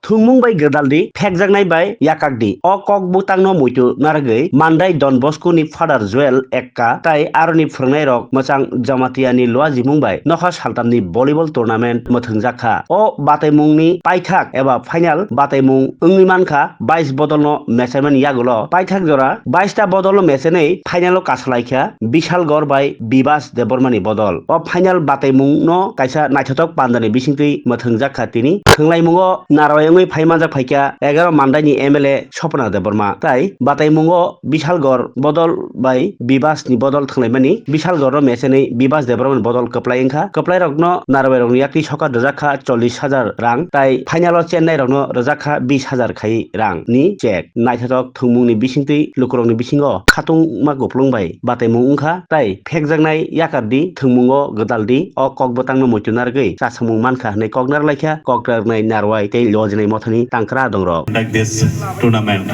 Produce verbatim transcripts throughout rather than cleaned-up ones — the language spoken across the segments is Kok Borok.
thwngmung bai gwdal di, phekjaknai bai yakak di. O kok bwtangno muitu narwgwi Mandai Don Bosco ni Father Joel Ekka tai aroni phwrwngnairok mwchang Jamatia ni luajimung bai nokha saltam ni volleyball tournament mwthwngjak kha. O bataimung ni paithak eba final bataimung wngwi mankha bais bodol no mechaimani yagulo paithak jora bais ta bodol no mechenwi final o kasalaikha Bishalgor bai Bibas Debbarma ni bodol. O final bataimung no kaisa naithothok panda ni bisingtwi mwthwngjak kha tini. Thwnglaimungo narwai wngwi phai manjak phaikha egaroh Mandai ni M L A Swapna Debbarma tai bataimungo Bishalgor bodol bai Bibas ni bodol thwnglaimani, Bishalgor no mechenwi Bibas Debbarma ni bodol kwplai wngkha. Kwplai rokno narwai rokni yakti sokat rwjak kha chollish hajar rang tai final o chennai rokno rwjak kha bish hajar khai rang ni check. Naithothok thwngmung ni bisingtwi lukurokni bisingo khatungma kupulung bai bataimung wngkha tai phekjaknai yakar di, thwngmungo gwdal di, o kok bwtangno muitu narwgwi chasamung mankha hwnwi kok narwlaikha kok narwknai narwai tei luajinai mothani tangkra dongrok. Conduct this tournament.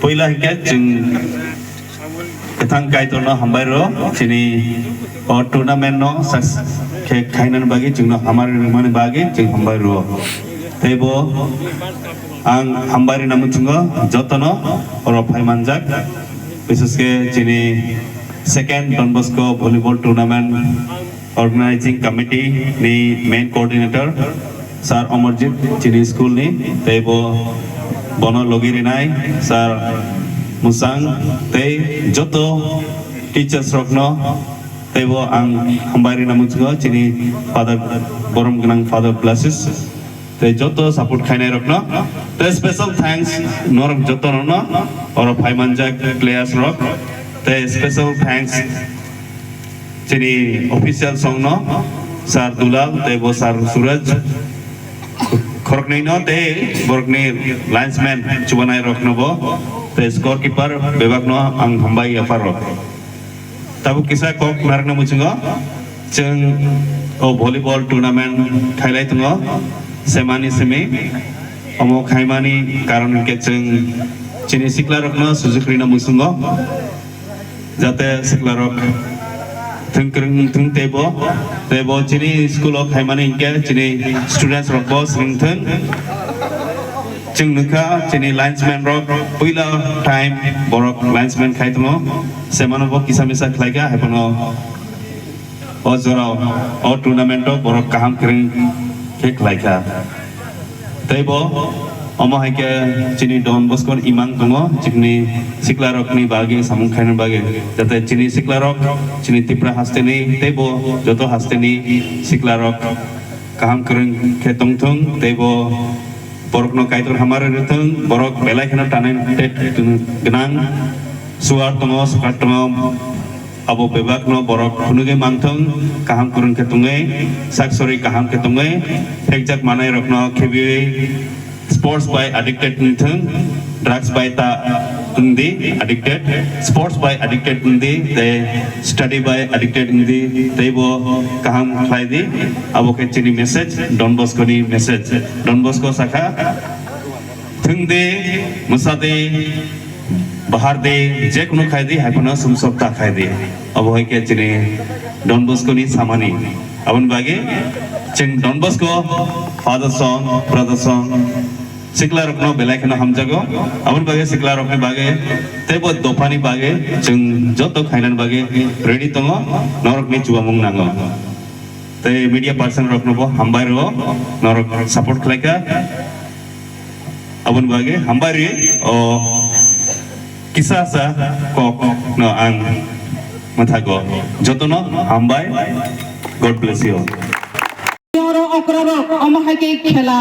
Puila hinkhe chwng kwthang Kaitorno hambai rwo chini o tournament no success khe khainani bagwi chwngno hamari rwmani bagwi chwng hambai rwo. Teibo ang hambai rwna muchungo jotono oro phai manjak, bises khe chini second Don Bosco volleyball tournament organizing committee ni main coordinator Sir Amarjit chini school ni, teibo bono logi rinai Sir Musang tei joto teachers rokno teibo ang hambai rwna muchungo chini Father, borom gwnang Father Blasius tei joto support khainai rokno tei special thanks norok joto rokno oro phai manjak players rok tei special thanks chini official songno Sir Dulal teibo Sir Suraj khoroknwino tei borokni linesman chubanai roknobo tei score keeper bebakno ang hambai yapharo. Tabuk kisa kok narwkna muchungo, chwng o volleyball tournament khailai tongo, semani simi. Omo khaimani karon hinkhe chwng chini siklarokno sujuk rina muchungo, jate siklarok thwng kwrwng thwng teibo, teibo chini school o khaimani hinkhe chini students rokbo swrwng thwng. Chwng nukha chini linesman rok puila time borok linesman khai tongo, semano bo kisa misa khlaikha, haiphano o jorao o tournament o borok kaham kwrwng khe khlaikha. Teibo omo hai khe chini Don Bosco ni imang tongo, chini sikla rokni bagwi samung khaina bagwi, jate chini sikla rok chini Tripura hasteni teibo joto hasteni sikla rok kaham kwrwng khe tongthung, teibo borokno Kaitor hamari rwthwng, borok belai kheno talented gwnang, suar tongo, swkar tongo, abo bebakno borok phunugwi manthwng, kaham kwrwng khe tongwi, sak sori kaham khe tongwi, phekjak manai rokno khibiwi sports bai addicted wngthwng, drugs bai ta wngdi addicted, sports bai addicted wngdi, tei study bai addicted wngdi, teibo kaham khlai di. Abo khe chini message, Don Bosco ni message. Don Bosco sakha, thwng di, mwsa di, bahar di, je kunu khai di, hai phano sumsok ta khai di. Abo hai khe chini Don Bosco ni samani. Aboni bagwi chwng Don Bosco, Father song, Brother song, sikla rokno belai kheno hamjago. Aboni bagwi sikla rokni bagwi teibo dophani bagwi chwng joto khainani bagwi ready tongo, norokni chubamung nango. Tei media person rokno bo hambai rwo, norok support khlaikha. Aboni bagwi hambai rwi o kisa sa kok no ang mwthago. Jotono hambai, God bless you. Oro okra rok omo hai khe khela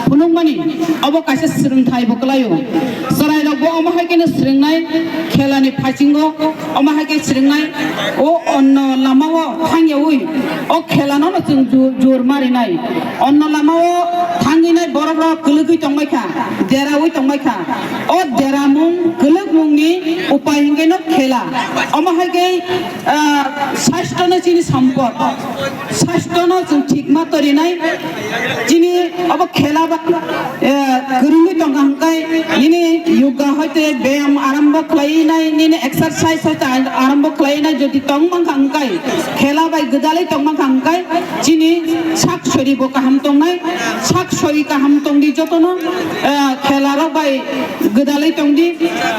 phunukmani obo kaisa swrwngthai bo kwlaio. Chwrai rok bo omo hai kheno swrwngnai khela ni phasingo omo hai khe swrwngnai o onno lamao thangyaui o khela no chwng ju-, jur marinai. Onno lamao thanginai borok rok kwlwgwi tongbai kha, deraui tongbai kha. O deramung kwlwkmung ni upai hwnkhe no khela. Omo hai khe, ah, sastro no chini sompot. Sastro no chwng thik ma torinai. Chini obo khela ba, eh, kwrwngwi tongkha hwnkhe nini yoga hoite beyam arombo khlai nai, nini exercise hoite arombo khlai nai, jodi tong mankha hwnkhe khela bai gwdalwi tong mankha hwnkhe chini sak sori bo kaham tongnai, sak sori kaham tongdi jotono, eh, khela rok bai gwdalwi tongdi.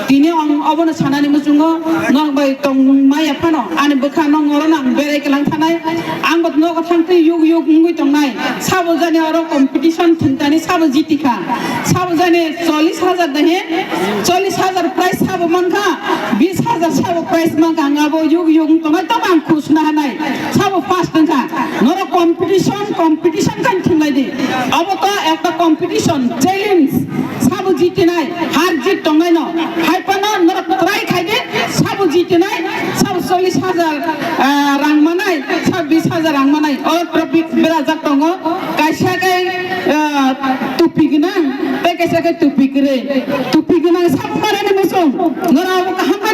Tini ang obono sanani muchungo norok bai tong maya phano ani bwkha no ngoro nang berai kwlang thanai. Ang bo nogo thangtwi yug yug wngwi tongnai. Sabo jani oro competition thwngtani sabo jitikha. Sabo jani chollish hajar dahe, chollish hajar prize sabo mankha, bish hajar sabo prize mankha. Ang abo yug yug wng tongnai, tamo ang khusna hanai. Sabo first wngkha. Norok competition, competition khan thwnglaidi. Abo to ekta competition, challenge. Sabo jitinai, har jit tongnai no. Hai phano norok try khaidi, sabo jitinai, sabo chollish hajar, ah, rang manai, sabo bish hajar rang manai. O trophy berajak tongo. Kaisa khe, ah, tupi gwnang, tei kaisa khe tupi kwrwi. Tupi gwnang sabo manani muchung. Norok abo kaham khe